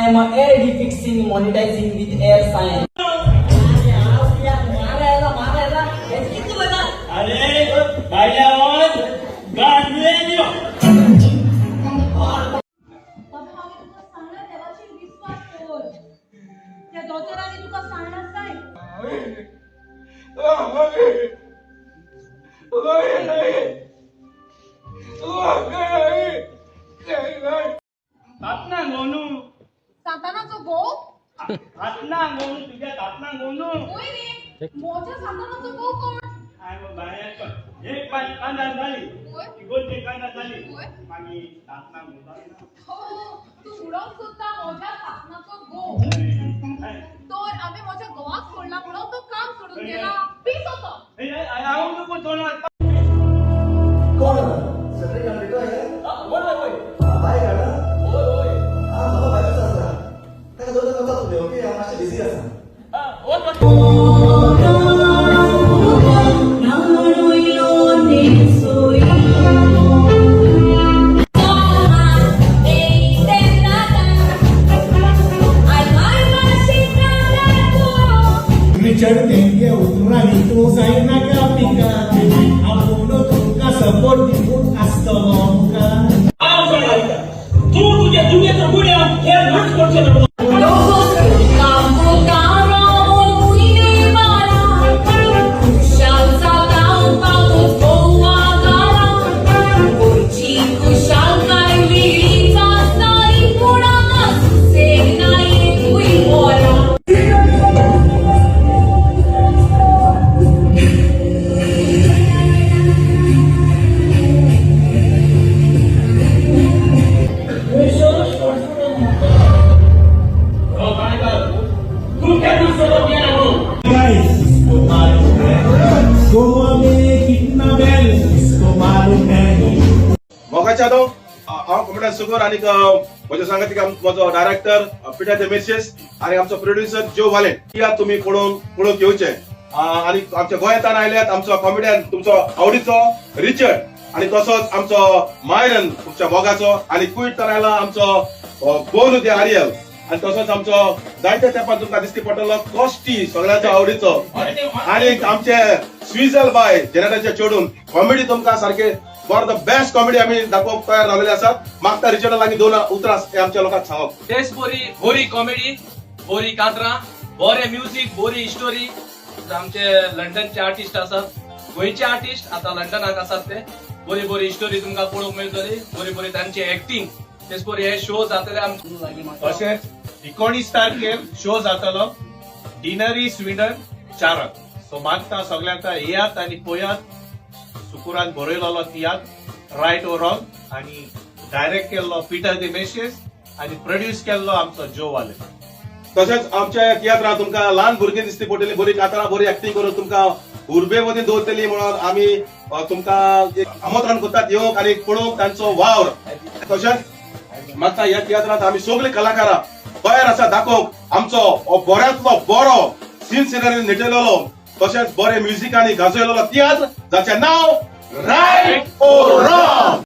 I am a AD fixing monetizing with air sign. अरे भायल्या वच गांजले. बाबा, हांवें तुका सांगलां, देवाचेर विस्वास दवर. त्या दोतोरांनी तुका सांगलां जाय. तातना गोनू. सांतानाचो घोव? तातना गोनू, तुझ्या तातना गोनू. वय रे, म्हज्या सांतानाचो घोव कोण? एक पाच कांदा झाली. वय. इगोलची कांदा झाली. वय. मागीर तातना गोनू. हो, तूं म्हणोंक सोदता म्हज्या सासणाचो घोव. तर हांवें म्हज्या घोवाक सोडला म्हणून तो काम सोडून गेला? पिसो तो. हांव नको सोडणार. कोण सगळे कंप्लीट आहे? वय. बाय काढा. वय. हा, बाबा बाजूच आसा, ताका दोन वचा तुमी. ओके, हांव मातशें बिझी आसा. रिचर्ड तेंगे उतरांनी तूं जायनाका पिका, आपूण तुमकां सपोर्ट दिवन आसतलो मुखार. हांव सोडणार तूं तुझ्या दुयेंत गुड्या हे नट करचें ना. तूं केन्ना सोडप येना म्हणून. इसको मालूम है गोवा में कितना बैल, इसको मालूम है. मोगाच्या न्हू, हांव कॉमेडियन सुगोर आनी म्हज्या सांगातीक म्हजो डायरेक्टर पिटर देमेशियस आनी आमचो प्रोड्युसर जो वाले तियात्र तुमी पळोवन पळोवंक येवचे. आनी आमच्या गोंयांतल्यान आयल्यात आमचो कॉमेडियन, तुमचो आवडीचो रिचर्ड आनी तसोच आमचो मायरन, तुमच्या मोगाचो, आनी कुयटच्यान आयला आमचो बोनू दे आरियल आनी तसोच आमचो जायत्या तेंपान तुमकां दिसती पडटलो कॉस्टी, सगळ्यांचो आवडीचो, आनी आमचे स्विझल बाय जेनेटाचे चेडून. कॉमेडी तुमकां सारके फॉर the best comedy आमी दाखोवंक तयार जाल्ले आसात. मागता रिचर्डा लागीं दोन उतरां हे आमच्या लोकांक सांगप. तेच बोरी बोरी कॉमेडी, बोरी कातरां, बोरे म्युजीक, बोरी स्टोरी. आमचे लंडनचे आर्टिस्ट आसात, गोंयचे आर्टिस्ट आता लंडनाक आसात, ते बोरी बोरी स्टोरी तुमकां पळोवंक मेळटली, बोरी बोरी तांची एक्टिंग. तेच परी हे शो जातले आमचे. तशेंच 19 तारखेर शो जातलो डिनरी स्विडन 4क. सो मागता सगळ्यांक, येयात आनी पळयात सुकुरान बरयलेलो तियात्र रायट ओ रॉंग आनी डायरेक्ट केल्लो पिटर दिमेशियस आनी प्रोड्यूस केल्लो आमचो जो वाले. तशेंच आमच्या तियात्रांत तुमकां ल्हान भुरगीं दिसती पडटली, बरी कातरां, बरी एक्टिंग करून तुमकां उर्बे मदीं दवरतली म्हणून आमी तुमकां एक आमंत्रण करतात येवंक आनी पळोवंक तांचो वावर. तशेंच मागता, ह्या तियात्रांत आमी सगळीं कलाकारां तयार आसा दाखोवंक आमचो हो बऱ्यांतलो बरो सीन सिनरी निटयलेलो, तशेंच बरे म्युजिकांनी गाजयलेलो तियात्र, जाचें नांव रायट ओ रॉंग.